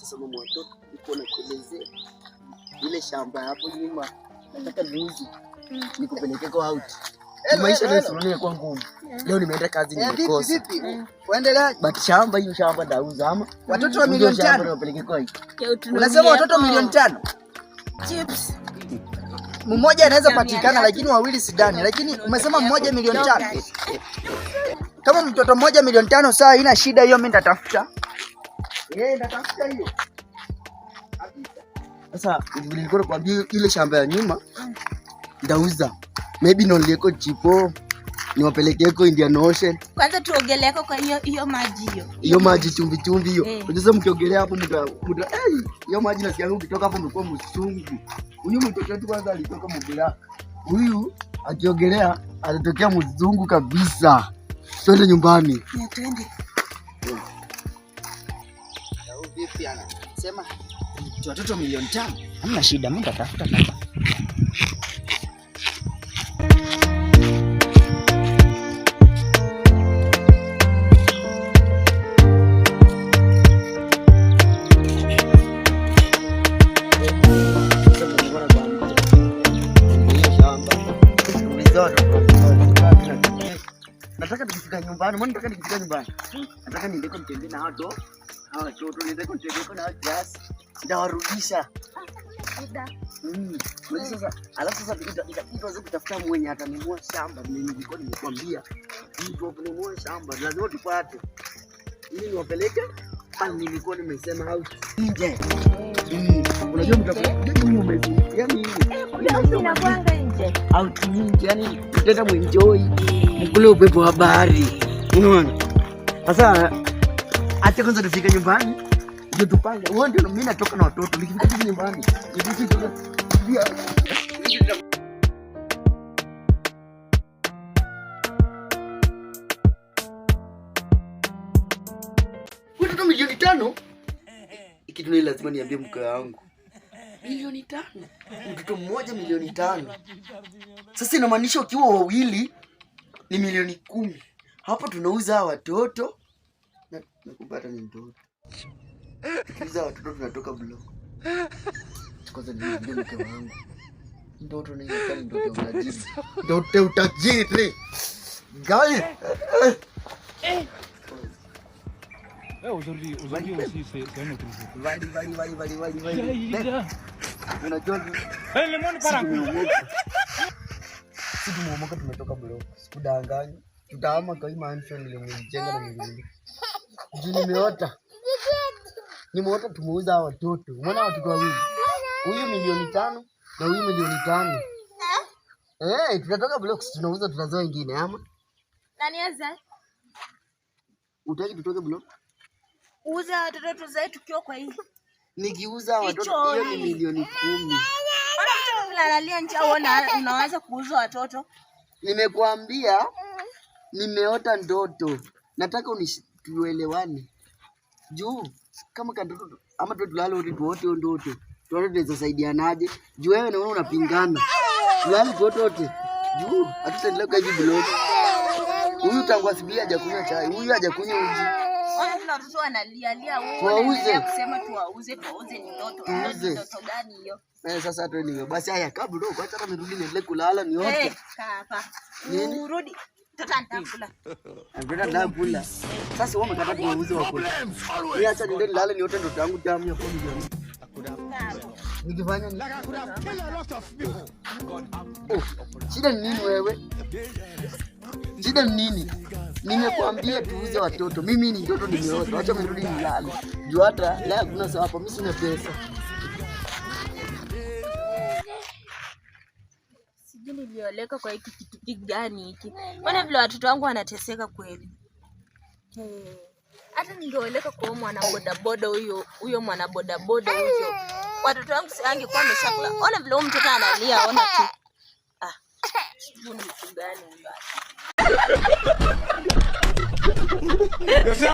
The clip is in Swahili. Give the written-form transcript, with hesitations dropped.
Sasa mama watoto, niko nakuelezea ile shamba hapo nyuma, nataka niuze nikupeleke kwa out. Maisha leo sioni kwa ngumu. Leo nimeenda kazi nimekosa. Vipi vipi? Waendelea. But shamba hiyo shamba ndauza ama watoto wa milioni 5 niwapeleke kwa hiyo. Unasema watoto milioni 5? Chips. Mmoja anaweza patikana lakini wawili sidani. Lakini umesema mmoja milioni 5. Kama mtoto mmoja milioni 5 saa haina shida hiyo, mimi nitatafuta. Eh, nitatafuta hiyo. Sasa nilikuwa nakwambia ile shamba ya nyuma ndauza. Maybe nilieko chipo niwapelekeko Indian Ocean. Kwanza tuogeleko kwa hiyo hiyo maji hiyo. Hiyo maji chumvi chumvi hiyo. Unajua mkiogelea hapo mta eh, hiyo maji nasikia ukitoka hapo umekuwa msungu. Huyu mtoto wetu kwanza alitoka mbila. Huyu akiogelea alitokea mzungu kabisa. Twende nyumbani. Ya, twende. Vipi ana? Sema watoto milioni 5. Hamna shida, mimi nitatafuta kaka. Nataka nikifika nyumbani, mbona nataka nikifika nyumbani? Nataka niende nitembee na watu. Hawa watoto niende nitembee na watu kiasi. Nitawarudisha. Sasa alafu sasa itabidi tuanze kutafuta mwenye atanunua shamba vile nilikuwa nimekuambia. Mtu wa kununua shamba lazima tupate. Ili niwapeleke pale nilikuwa nimesema au nje. Unajua mtakuja huyu umezi. Yaani inakuanga nje. Au nje, yani mtaenda muenjoy. Mkule upepo wa bahari. Unaona? Sasa acha kwanza tufike nyumbani. Ndio tupange. Wewe ndio mimi natoka na watoto. Nikifika tu nyumbani. Nikifika watoto milioni 5. Kitu ni lazima niambie mke wangu. Milioni 5. Mtoto mmoja milioni 5. Sasa inamaanisha ukiwa wawili ni milioni 10. Hapo tunauza watoto na nakupata ni mtoto. Tukiuza watoto tunatoka block. Kwanza niambie mke wangu. Ndoto ni kama ndoto ya utajiri. Ndoto ya utajiri. Guys. Aujourd'hui, aujourd'hui aussi, c'est un autre jour. Vali vali vali vali vali vali. Unajua Hey, le monde part en couille. Si tumeomoka tumetoka block. Sikudanganya. Tutahama kwa hii mansion ile nilijenga na mimi. Juu nimeota. Nimeota tumeuza hawa watoto. Umeona watoto wawili? Huyu milioni 5 na huyu milioni 5. Eh, tutatoka blocks tunauza tunazoa wengine ama? Nani aza? Utaki tutoke block? Uza watoto tuzae tukiwa kwa hii. Nikiuza watoto hiyo ni milioni 10. Ona mtoto unalalia nje au unaanza kuuza watoto? Nimekuambia nimeota ndoto. Nataka tuelewane. Juu kama kandoto ama tu tulale wote tuote ndoto. Tuone tunaweza saidianaje. Juu wewe naona unapingana. Tulale tuote wote. Juu hatutaendelea kwa hivi block. Huyu tangu asubuhi hajakunywa chai, huyu hajakunywa uji. Ona tuna watoto wanalia lia, wewe Tuwauze. unaendelea kusema tuwauze, tuwauze ni ndoto. Tuuze. Ndoto gani hiyo? Eh, sasa hata niwe. Basi haya kabla dogo, acha hata nirudi niendelee kulala niote. Eh, kaa hapa. Nini? Urudi. Mtoto anakula. Mtoto anakula. Sasa wewe umekata kuuza wako. Mimi acha niende nilale niote ndoto yangu tamu ya kwa milioni. Nikifanya nini? Oh, shida ni nini wewe? Shida ni nini? Nimekuambia tuuze watoto. Mimi ni ndoto nimeota. Acha nirudi nilale. Juu hata leo hakuna sawa hapa. Mimi sina pesa. Sijui nilioleka kwa hiki kitu gani hiki. Mbona vile watoto wangu wanateseka kweli? Hata ningeoleka kwa huyo mwana bodaboda huyo, huyo mwana bodaboda huyo. Watoto wangu si angekuwa ameshakula. Ona vile huyo mtoto analia, ona tu. Ah, sijui ni mtu gani huyo.